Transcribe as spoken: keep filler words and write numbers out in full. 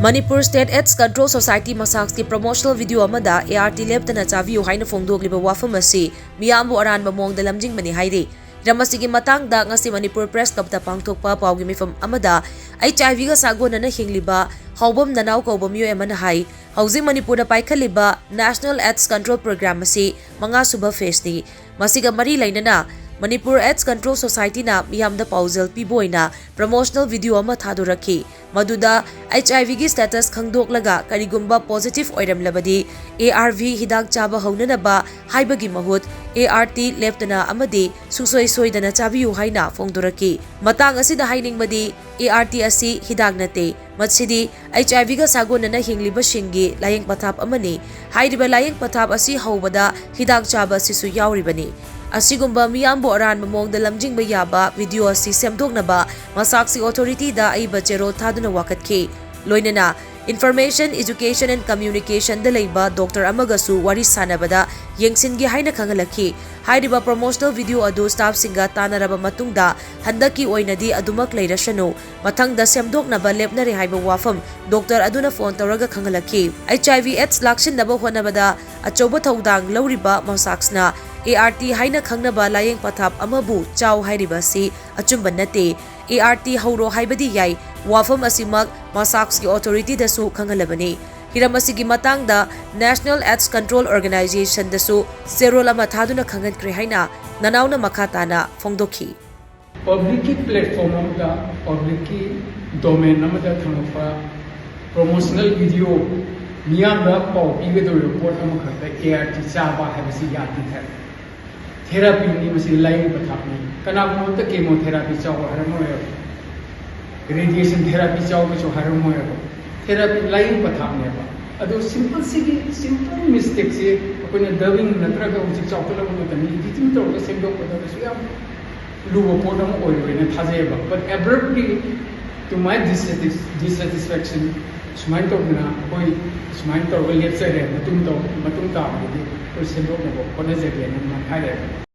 Manipur state AIDS control society ꯃꯁꯥꯛꯁꯀꯤ promotional video ꯑꯃꯗ A R T ꯂꯦꯞꯇꯅ ꯆꯥꯕꯤꯌꯨ ꯍꯥꯏꯅ ꯐꯣꯡꯗꯣꯛꯂꯤꯕ ꯋꯥꯐꯝ ꯑꯁꯤ ꯃꯤꯌꯥꯝꯕꯨ ꯑꯔꯥꯟꯕ ꯃꯑꯣꯡꯗ ꯂꯝꯖꯤꯡꯕꯅꯤ ꯍꯥꯏꯔꯤ꯫ ꯍꯤꯔꯝ ꯑꯁꯤꯒꯤ ꯃꯇꯥꯡꯗ ꯉꯁꯤ ꯃꯅꯤꯄꯨꯔ ꯄ꯭ꯔꯦꯁ ꯀ꯭ꯂꯕꯇ ꯄꯥꯡꯊꯣꯛꯄ ꯄꯥꯎꯒꯤ ꯃꯤꯐꯝ ꯑꯃꯗ ꯑꯩꯆ ꯑꯥꯏ ꯚꯤꯒ ꯁꯥꯒꯣꯟꯅꯅ ꯍꯤꯡꯂꯤꯕ ꯍꯥꯎꯕꯝ ꯅꯅꯥꯎ ꯀꯧꯕ ꯃꯤꯑꯣꯏ ꯑꯃꯅ ꯍꯥꯏ, ꯍꯧꯖꯤꯛ ꯃꯅꯤꯄꯨꯔꯗ ꯄꯥꯏꯈꯠꯂꯤꯕ ꯅꯦꯁꯅꯦꯜ ꯑꯦꯗꯁ ꯀꯟꯇ꯭ꯔꯣꯜ ꯄ꯭ꯔꯣꯒ꯭ꯔꯥꯝ ꯑꯁꯤ ꯃꯉꯥꯁꯨꯕ ꯐꯦꯖꯅꯤ꯫ ꯃꯁꯤꯒ ꯃꯔꯤ ꯂꯩꯅꯅ ꯃꯅꯤꯄꯨꯔ ꯑꯦꯗꯁ ꯀꯟꯇ꯭ꯔꯣꯜ ꯁꯣꯁꯥꯏꯇꯤꯅ ꯃꯤꯌꯥꯝꯗ ꯄꯥꯎꯖꯦꯜ ꯄꯤꯕ ꯑꯣꯏꯅ ꯄ꯭ꯔꯃꯣꯁꯅꯦꯜ ꯚꯤꯗꯤꯑꯣ ꯑꯃ ꯊꯥꯗꯣꯔꯛꯈꯤ꯫ ꯃꯗꯨꯗ ꯑꯩꯆ ꯑꯥꯏ ꯚꯤꯒꯤ ꯁ꯭ꯇꯦꯇꯁ ꯈꯪꯗꯣꯛꯂꯒ ꯀꯔꯤꯒꯨꯝꯕ ꯄꯣꯖꯤꯇꯤꯚ ꯑꯣꯏꯔꯝꯂꯕꯗꯤ ꯑꯦ ꯑꯥꯔ ꯚꯤ ꯍꯤꯗꯥꯛ ꯆꯥꯕ ꯍꯧꯅꯅꯕ ꯍꯥꯏꯕꯒꯤ ꯃꯍꯨꯠ ꯑꯦ ꯑꯥꯔ ꯇꯤ ꯂꯦꯞꯇꯅ ꯑꯃꯗꯤ ꯁꯨꯡꯁꯣꯏ ꯁꯣꯏꯗꯅ ꯆꯥꯕꯤꯌꯨ ꯍꯥꯏꯅ ꯐꯣꯡꯗꯣꯔꯛꯈꯤ꯫ ꯃꯇꯥꯡ ꯑꯁꯤꯗ ꯍꯥꯏꯅꯤꯡꯕꯗꯤ, ꯑꯦ ꯑꯥꯔ ꯇꯤ ꯑꯁꯤ ꯍꯤꯗꯥꯛ ꯅꯠꯇꯦ, ꯃꯁꯤꯗꯤ ꯑꯩꯆ ꯑꯥꯏ ꯚꯤꯒ ꯁꯥꯒꯣꯟꯅꯅ ꯍꯤꯡꯂꯤꯕꯁꯤꯡꯒꯤ ꯂꯥꯌꯦꯡ ꯄꯊꯥꯞ ꯑꯃꯅꯤ꯫ ꯍꯥꯏꯔꯤꯕ ꯂꯥꯌꯦꯡ ꯄꯊꯥꯞ ꯑꯁꯤ ꯍꯧꯕꯗ ꯍꯤꯗꯥꯛ ꯆꯥꯕ ꯑꯁꯤꯁꯨ ꯌꯥꯎꯔꯤꯕꯅꯤ꯫ ꯑꯁꯤꯒꯨꯝꯕ ꯃꯤꯌꯥꯝꯕꯨ ꯑꯔꯥꯟꯕ ꯃꯑꯣꯡꯗ ꯂꯝꯖꯤꯡꯕ ꯌꯥꯕ ꯚꯤꯗꯤꯑꯣ ꯑꯁꯤ ꯁꯦꯝꯗꯣꯛꯅꯕ ꯃꯁꯥꯛꯁꯤ ꯑꯣꯊꯣꯔꯤꯇꯤꯗ ꯑꯏꯕ ꯆꯦꯔꯣꯜ ꯊꯥꯗꯨꯅ ꯋꯥꯀꯠꯈꯤ꯫ ꯂꯣꯏꯅꯅ Information, Education and Communicationꯗ ꯂꯩꯕ ꯗꯣꯛꯇꯔ ꯑꯃꯒꯁꯨ ꯋꯥꯔꯤ ꯁꯥꯟꯅꯕꯗ ꯌꯦꯡꯁꯤꯟꯒꯦ ꯍꯥꯏꯅ ꯈꯪꯍꯜꯂꯛꯈꯤ꯫ ꯍꯥꯏꯔꯤꯕ ꯄ꯭ꯔꯣꯃꯣꯁꯅꯦꯜ ꯚꯤꯗꯤꯑꯣ ꯑꯗꯨ ꯁ꯭ꯇꯥꯐꯁꯤꯡꯒ ꯇꯥꯟꯅꯔꯕ ꯃꯇꯨꯡꯗ ꯍꯟꯗꯛꯀꯤ ꯑꯣꯏꯅꯗꯤ ꯑꯗꯨꯃꯛ ꯂꯩꯔꯁꯅꯨ, ꯃꯊꯪꯗ ꯁꯦꯝꯗꯣꯛꯅꯕ ꯂꯦꯞꯅꯔꯦ ꯍꯥꯏꯕ ꯋꯥꯐꯝ ꯗꯣꯛꯇꯔ ꯑꯗꯨꯅ ꯐꯣꯟ ꯇꯧꯔꯒ ꯈꯪꯍꯜꯂꯛꯈꯤ꯫ ꯑꯩꯆ ꯑꯥꯏ ꯚꯤ ꯑꯦꯗꯁ ꯂꯥꯛꯁꯤꯟꯅꯕ ꯍꯣꯠꯅꯕꯗ ꯑꯆꯧꯕ ꯊꯧꯗꯥꯡ ꯂꯧꯔꯤꯕ ꯃꯁꯥꯛꯁꯅ ꯑꯦ ꯑꯥꯔ ꯇꯤ ꯍꯥꯏꯅ ꯈꯪꯅꯕ ꯂꯥꯌꯦꯡ ꯄꯊꯥꯞ ꯑꯃꯕꯨ ꯆꯥꯎ ꯍꯥꯏꯔꯤꯕ ꯑꯁꯤ ꯑꯆꯨꯝꯕ ꯅꯠꯇꯦ꯫ ꯑꯦ ꯑꯥꯔ ꯇꯤ ꯍꯧꯔꯣ ꯍꯥꯏꯕꯗꯤ ꯌꯥꯏ, ꯋꯥꯐꯝ ꯑꯁꯤꯃꯛ ꯃꯁꯥꯛꯁꯀꯤ ꯑꯣꯊꯣꯔꯤꯇꯤꯗꯁꯨ ꯈꯪꯍꯜꯂꯕꯅꯤ꯫ ꯍꯤꯔꯝ ꯑꯁꯤꯒꯤ ꯃꯇꯥꯡꯗ ꯅꯦꯁꯅꯦꯜ ꯑꯦꯗꯁ ꯀꯟꯇ꯭ꯔꯣꯜ ꯑꯣꯔꯒꯅꯥꯏꯖꯦꯁꯟꯗꯁꯨ ꯆꯦꯔꯣꯜ ꯑꯃ ꯊꯥꯗꯨꯅ ꯈꯪꯍꯟꯈ꯭ꯔꯦ ꯍꯥꯏꯅ ꯅꯅꯥꯎꯅ ꯃꯈꯥ ꯇꯥꯅ ꯐꯣꯡꯗꯣꯛꯈꯤ꯫ ꯄꯕ꯭ꯂꯤꯛꯀꯤ ꯄ꯭ꯂꯦꯠꯐꯣꯝ ꯑꯃꯗ, ꯄꯕ꯭ꯂꯤꯛꯀꯤ ꯗꯣꯃꯦꯟ ꯑꯃꯗ ꯊꯝꯃꯛꯄ ꯄ꯭ꯔꯣꯃꯣꯁꯅꯦꯜ ꯚꯤꯗꯤꯑꯣ, ꯃꯤꯌꯥꯝꯗ ꯄꯥꯎ ꯄꯤꯒꯗꯧꯔꯤꯕ ꯄꯣꯠ ꯑꯃꯈꯛꯇ ꯑꯦ ꯑꯥꯔ ꯇꯤ ꯆꯥꯕ ꯍꯥꯏꯕꯁꯤ ꯌꯥꯗꯦ ꯍꯥꯏ꯫ ꯊꯦꯔꯥꯄꯤꯅꯤ, ꯃꯁꯤ ꯂꯥꯌꯦꯡ ꯄꯊꯥꯞꯅꯤ꯫ ꯀꯅꯥꯒꯨꯝꯕ ꯑꯃꯇ ꯀꯦꯃꯣꯊꯦꯔꯥꯄꯤ ꯆꯥꯎ ꯍꯥꯏꯔꯝꯃꯣꯏꯕ, ꯔꯦꯗꯤꯌꯦꯁꯟ ꯊꯦꯔꯥꯄꯤ ꯆꯥꯎꯒꯁꯨ ꯍꯥꯏꯔꯝꯃꯣꯏꯕ꯫ ꯊꯦꯔꯥꯄꯤ ꯂꯥꯌꯦꯡ ꯄꯊꯥꯞꯅꯦꯕ꯫ ꯑꯗꯣ ꯁꯤꯝꯄꯜꯁꯤꯒꯤ, ꯁꯤꯝꯄꯜ ꯃꯤꯁꯇꯦꯛꯁꯦ ꯑꯩꯈꯣꯏꯅ ꯗꯕꯤꯡ ꯅꯠꯇ꯭ꯔꯒ ꯍꯧꯖꯤꯛ ꯆꯥꯎꯈꯠꯂꯕ ꯃꯇꯝꯗ ꯏꯗꯤꯇꯤꯡ ꯇꯧꯔꯒ ꯁꯦꯝꯗꯣꯛꯄꯗ ꯀꯩꯁꯨ ꯌꯥꯝ ꯂꯨꯕ ꯄꯣꯠ ꯑꯃ ꯑꯣꯏꯔꯣꯏꯅ ꯊꯥꯖꯩꯌꯦꯕ꯫ But abruptly, to my dissatis-, dissatisfaction, ꯁꯨꯃꯥꯏꯅ ꯇꯧꯗꯅ ꯑꯩꯈꯣꯏ ꯁꯨꯃꯥꯏꯅ ꯇꯧꯔꯒ ꯂꯦꯞꯆꯔꯦ, ꯃꯇꯨꯡ ꯇꯧ-, ꯃꯇꯨꯡ ꯇꯥꯕꯗꯗꯤ ꯑꯩꯈꯣꯏ ꯁꯦꯝꯗꯣꯛꯅꯕ ꯍꯣꯠꯅꯖꯒꯦꯅ ꯑꯗꯨꯃꯥꯏꯅ ꯍꯥꯏꯔꯦꯕ꯫